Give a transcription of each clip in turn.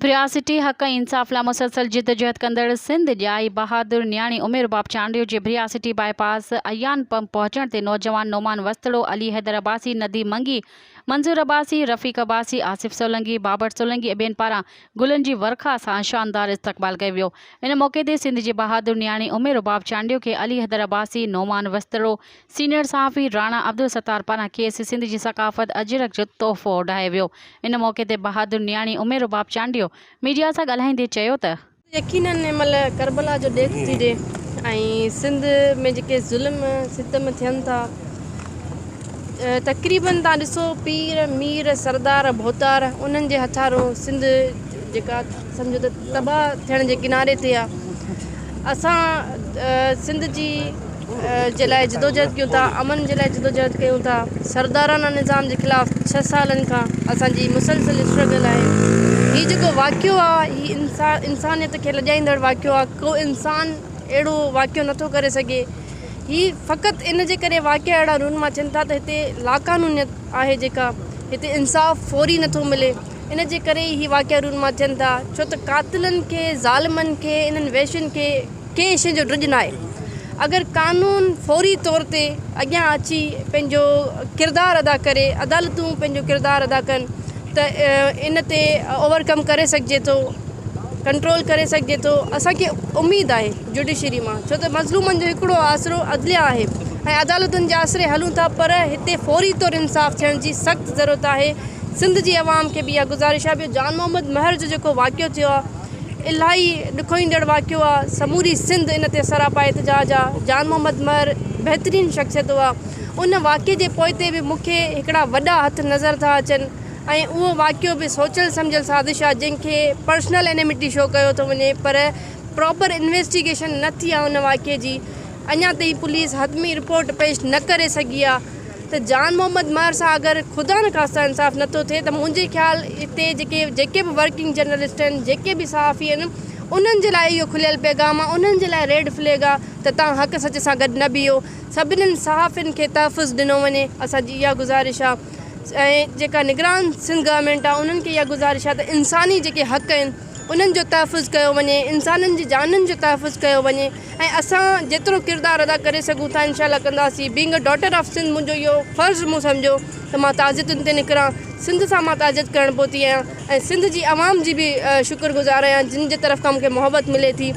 ڀرياسٽي حق ۽ انصاف لاء مسلسل جدوجهد ڪندڙ سنڌ ڄائي بهادر نياڻي عمر رباب چانڊيو جي ڀرياسٽي باء پاس ايان پمپ پهچڻ تي نوجوان نعمان وسطڙو، علي حيدر عباسي، نديم منگي، منظور عباسي، رفيق عباسي، آصف سولنگي، بابر سولنگي ۽ ٻين پاران گلن جي ورکا سان شاندار استقبال ڪيو ويو. ان موقعي تي سنڌ جي بهادر نياڻي عمر رباب چانڊيو کي علي حيدر عباسي، نعمان وسطڙو، سينيئر صحافي راڻا عبدالستار پاران کيس سنڌ جي ثقافت اجرڪ جو تحفو اوڍايو ويو. ان موقعي تي بهادر نياڻي ام رباب چانڊيو ميڊيا سان ڳالهائيندي چيو ته. يقينن هن مهل ڪربلا جو ڏيک ٿي ڏي ۽ سنڌ ۾ جيڪي ظلم ستم ٿين ٿا تقريبن تان ڏسو پير مير سردار ڀوتار انهن جي هٿارو سنڌ جيڪا سمجهو ته تباهه ٿيڻ جي ڪناري تي آ اسان سنڌ جي جي لاء جدوجهد ڪيون ٿا امن جي لاء جدوجهد ڪيون ٿا سردارانه نظام جي خلاف ڇهه سالن کان اسان جي مسلسل اسٽرگل آهي هي جيڪو واقعو آ هي انسانيت کي لڄائيندڙ واقعو آ ڪو انسان اهڙو واقعو نٿو ڪري سگهي هي فقط ان جي ڪري واقعا اهڙا رونما ٿين ٿا ته هتي لاقانونيت آهي جيڪا هتي انصاف فوري نٿو ملي ان جي ڪري ئي هي واقعا رونما ٿين ٿا ڇو ته قاتلن کي ظالمن کي انهن وحشين کي ڪنهن شيء جو ڊڄ ناهي اگر قانون فوري طور تي اڳيان اچي پنهنجو ڪردار ادا ڪري عدالتون پنهنجو ڪردار ادا ڪن ته ان تي اوور ڪم ڪري سگهجي ٿو ڪنٽرول ڪري سگهجي ٿو اسانکي اميد آهي جوڊيشري مان ڇو ته مظلومن جو هڪڙو آسرو عدليه آهي ۽ عدالتن جي آسري هلون ٿا پر هتي فوري طور انصاف ٿيڻ جي سخت ضرورت آهي سنڌ جي عوام کي به اها گذارش آهي ٻيو جان محمد مهر جو جيڪو واقعو ٿيو آهي الاهي ڏکوئيندڙ واقعو آهي سموري سنڌ ان تي سراپا احتجاج آهي جان محمد مهر بهترين شخصيت هئا ان واقعي جي پوئتي به مون کي هڪڙا وڏا هٿ نظر ٿا اچن ۽ اهو واقعو به سوچيل سمجهيل سازش آهي جنهن کي پرسنل انيمٽي شو ڪيو ٿو وڃي پر پراپر انويسٽيگيشن نه ٿي آهي ان واقعي جي اڃا تائين پوليس حتمي رپورٽ پيش نه ڪري سگهي آهي ته جان محمد مهر سان اگر خدا نخواسته انصاف نٿو ٿئي ته منهنجي خيال هتي جيڪي جيڪي به ورڪنگ جرنلسٽ آهن جيڪي به صحافي آهن انهن جي لاء اهو کليل پيغام آهي انهن جي لاء ريڊ فليگ آهي ته توهان حق سچ سان گڏ نه بيهو سڀنن صحافين کي تحفظ ڏنو وڃي اسان جي اها گذارش آهي ۽ جيڪا نگران سنڌ گورنمينٽ آهي انهن کي اها گذارش آهي ته انساني جيڪي حق آهن انهن جو تحفظ ڪيو وڃي انسانن جي جانين جو تحفظ ڪيو وڃي ۽ اسان جيترو ڪردار ادا ڪري سگهون ٿا انشاء الله ڪنداسين being a daughter of Sindh منهنجو اهو فرض مون سمجهيو ته مان تعزيتن تي نڪران سنڌ سان مان تعزيت ڪرڻ پهتي آهيان ۽ سنڌ جي عوام جي به شڪر گذار آهيان جن جي طرف کان مونکي محبت ملي ٿي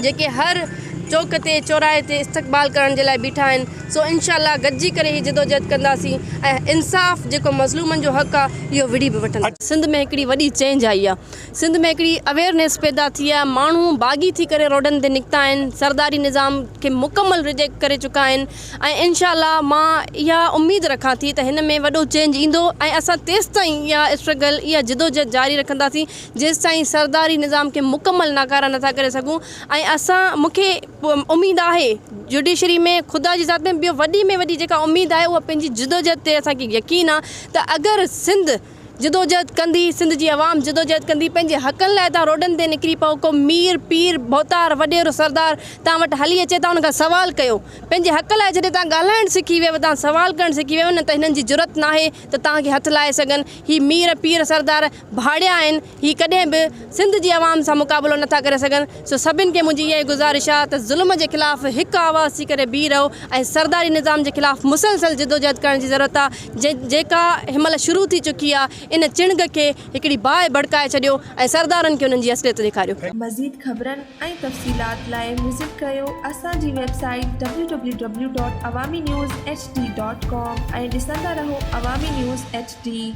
جيڪي هر چوڪ تي چوراهي تي استقبال ڪرڻ جي لاء بيٺا آهن سو انشاء الله گڏجي ڪري هي جدوجهد ڪنداسين ۽ انصاف جيڪو مظلومن جو حق آهي اهو وڙهي به وٺنداسين. سنڌ ۾ هڪڙي وڏي چينج آئي آهي سنڌ ۾ هڪڙي اويئرنيس پيدا ٿي آهي، ماڻهو باغي ٿي ڪري روڊن تي نڪتا آهن، سرداري نظام کي مڪمل ريجيڪٽ ڪري چڪا آهن ۽ انشاء الله مان اها اميد رکان ٿي ته هن ۾ وڏو چينج ايندو ۽ اسان تيستائين اها اسٽرگل اها جدوجهد جاري رکنداسين جيستائين سرداري نظام کي مڪمل ناڪاره نٿا ڪري سگهون ۽ اسان مونکي اميد آهي جوڊيشري ۾ خدا جي ذات ۾ ٻيو وڏي ۾ وڏي جيڪا اميد آهي اها پنهنجي جدوجهد تي اسان کي يقين آهي ته اگر سنڌ جدوجهد ڪندي، سنڌ جي عوام جدوجهد ڪندي، پنهنجي حقن لاء توهان روڊن تي نڪري پئو، ڪو مير، پير، ڀوتار، وڏيرو، سردار توهان وٽ هلي اچي توهان ان کان سوال ڪيو، پنهنجي حق لاء جڏهن توهان ڳالهائڻ سکي ويو، توهان سوال ڪرڻ سکي ويو نه ته هنن جي جرئت ناهي ته توهان کي هٿ لائي سگهن، هي مير، پير، سردار ڀاڙيا آهن، هي ڪڏهن به سنڌ جي عوام سان مقابلو نٿا ڪري سگهن، سو سڀن کي منهنجي اها ئي گذارش آهي ته ظلم جي خلاف هڪ آواز ٿي ڪري بيهي رهو ۽ سرداري نظام جي خلاف مسلسل جدوجهد ڪرڻ جي ضرورت آهي جيڪا هن مهل شروع ٿي چڪي آهي ان چڻگ کي هڪڙي باهه ڀڙڪائي ڇڏيو ۽ سردارن کي انهن جي اصليت ڏيکاريو. مزيد خبرن ۽ تفصيلات لاء وزٽ ڪريو اسان جي website W W W dot Awami news H D dot com ۽ ڏسندا رهو عوامي نيوز ايڇ ڊي.